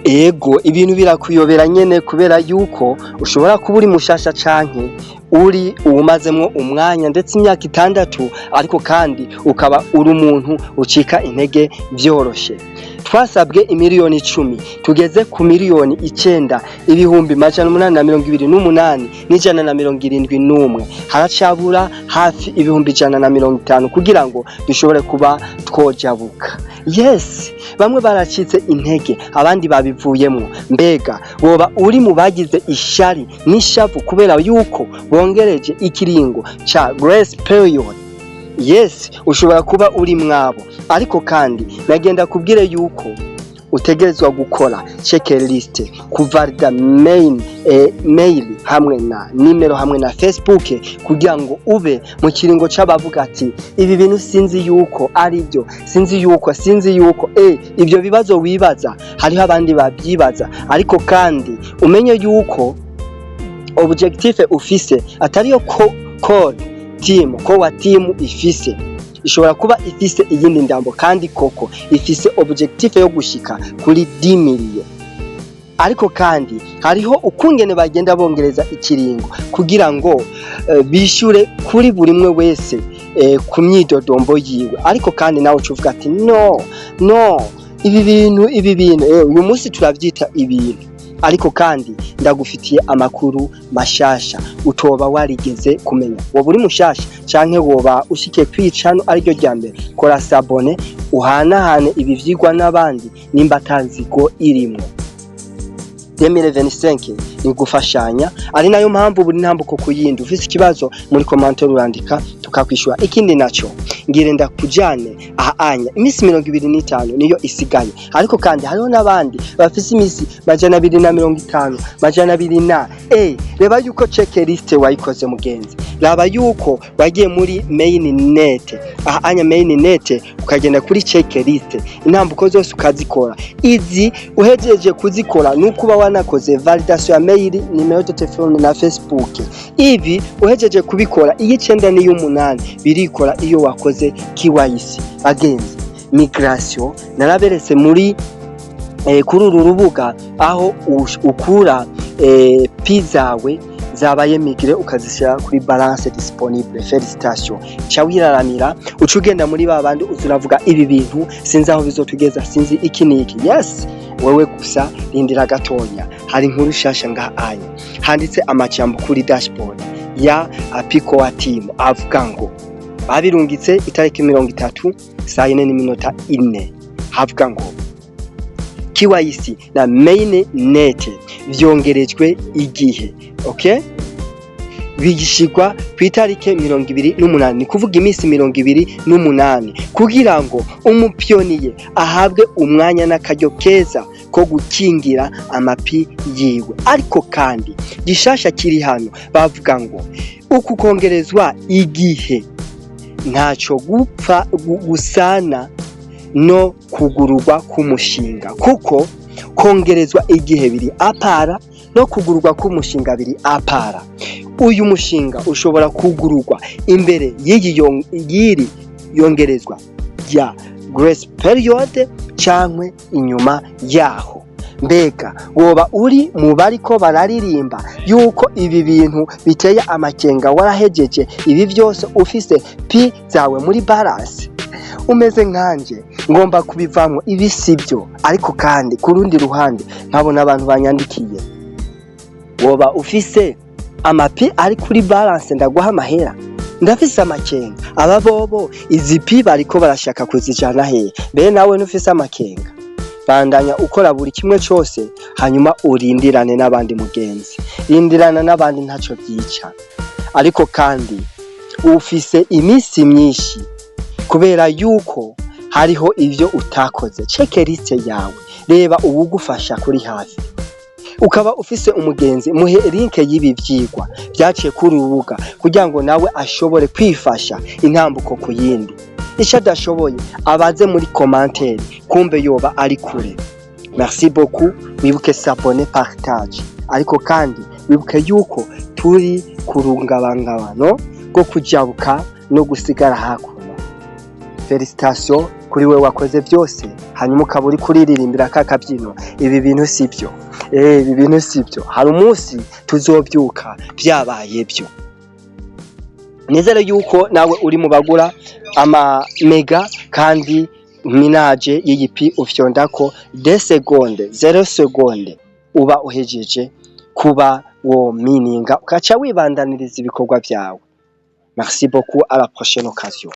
Ego, ibintu birakuyobera nyene, kubera yuko ushobora kuba uri mushasha canke uri uwumazemwo umwanya, ndetse imyaka 6, ariko kandi ukaba uri umuntu ucika intege vyoroshe. Twasabwe imiliyoni 10, tugeze ku 9,828,171. Haracabura hafi 150,000 kugira ngo dushobore kuba twojabuka. Yes, bamwe baracitse intege, abandi babivuyemwo. Mbega woba uri mu bagize ishari n'ishavu kubera yuko bongereje ikiringo ca grace period? Yes, ushobora kuba uri mwabo, ariko kandi nagenda kubwire yuko utegerezwa gukora checklist, kuvalida main mail hamwe na nimero hamwe na Facebook, kugira ngo ube mu kiringo c'abavuga ati: "Ibi bintu sinzi yuko ari byo, sinzi yuko." Ivyo bibazo wibaza, hariho abandi babyibaza, ariko kandi umenye yuko objectif ufise atariyo ko core team. Core team ifise, ishobora kuba ifise iyindi ndambo, kandi koko ifise objectif yo gushika kuri 10 million, ariko kandi hariho ukungene bagenda bongereza ikiringo kugira ngo bishure kuri buri mwe wese ku myidodombo yiwe. Ariko kandi nawe ucuvuga ati: "No, no, ibi bintu." Uyu munsi turavyita ibintu, ariko kandi ndagufitiye amakuru mashasha utoba warigeze kumenya. Woba uri mushasha canke woba ushikiye kwicano ariryo rya mbere, kora s'abonner, uhanahane ibi vyigwa n'abandi nimba atanzigo irimwo. 2025 ni gufashanya, ari nayo mpamvu buri ntambuko ku yindi, ufise ikibazo muri commentaire urandika tukakwishura. Ikindi naco, ngire ndakujane aha anya iminsi 25 niyo isigaye, ariko kandi hariho n'abandi bafise iminsi 250, 200 na reba yuko checklist wayikoze, mugenzi. Raba yuko wagiye muri main net, aha anya main net, ukagenda kuri checklist, intambuko zose ukazikora. Izi uhejeje kuzikora nukuba wanakoze validation ya mail, numéro de téléphone na Facebook. Ibi uhejeje kubikora, iy'icenda n'iy'umunani birikora iyo wakoze KYC. Bagenzi, migration naraberetse muri kuri uru rubuga aho ukura Pi zawe zabaye migré ukazishyira kuri balance disponible. Félicitations, ca wiraramira, uca ugenda muri ba bandi uza uravuga: "Ibi bintu sinzi aho bizotugeza, sinzi iki n'iki." Yes, wewe gusa rindira gatonya, hari inkuru shasha ngaha anya handitse amajambo kuri dashboard ya Pi Core Team, avuga ngo babirungitse itariki 30 saa 4:04. Havuga ngo KYC na main net vyongerejwe igihe, okay, bigishirwa ku itariki 28, ni kuvuga iminsi 28, kugira ngo umu pionnier ahabwe umwanya n'akaryo keza ko gukingira amapi yiwe. Ariko kandi gishasha kiri hano, bavuga ngo uku kongerezwa igihe ntaco gupfa gusana no kugururwa k'umushinga, kuko kongerezwa igihe biri à part, no kugururwa k'umushinga biri à part. Uyu mushinga ushobora kugururwa imbere y'iri yongerezwa rya grace period cankwe inyuma yaho. Mbega woba uri mu bariko bararirimba yuko ibi bintu biteye amakenga, warahejeje ibi vyose, ufise Pi zawe muri balance? Umeze nkanje, ngomba kubivamwo, ibi sivyo. Ariko kandi ku rundi ruhande nkabona abantu banyandikiye: "Woba ufise amapi ari kuri balance, ndaguha amahera." Ndafise amakenga, aba bobo izi Pi bariko barashaka kuzijana hehe? Mbere nawe ntufise amakenga? Bandanya ukora buri kimwe cose, hanyuma urindirane n'abandi. Mugenzi, rindirana n'abandi, ntaco vyica. Ariko kandi ufise iminsi myinshi kubera yuko hariho ivyo utakoze. Checklist yawe, reba uwugufasha kuri hafi. Ukaba ufise umugenzi, muhe link y'ibi vyigwa vyaciye kuri urubuga kugira ngo nawe ashobore kwifasha intambuko ku yindi. Ico adashoboye abaze muri commentaire, kumbe yoba ari kure. Merci beaucoup, wibuke s'abonner, partage, ariko kandi wibuke yuko turi ku rungabangabano rwo kujabuka no gusigara hakuno. Félicitations kuri we wakoze byose, hanyuma ukaba uri kuriririmbira ka kabyino. Ibi bintu sibyo, ibi bintu sibyo. Hari umunsi tuzobyuka byabaye byo. Nizere yuko nawe uri mu bagura ama mega kandi minage y'iyi Pi. Ufyondako 2 secondes, 0 seconde, uba uhejeje kuba wo mininga, ukaca wibandaniriza ibikorwa vyawe. Merci beaucoup, à la prochaine occasion.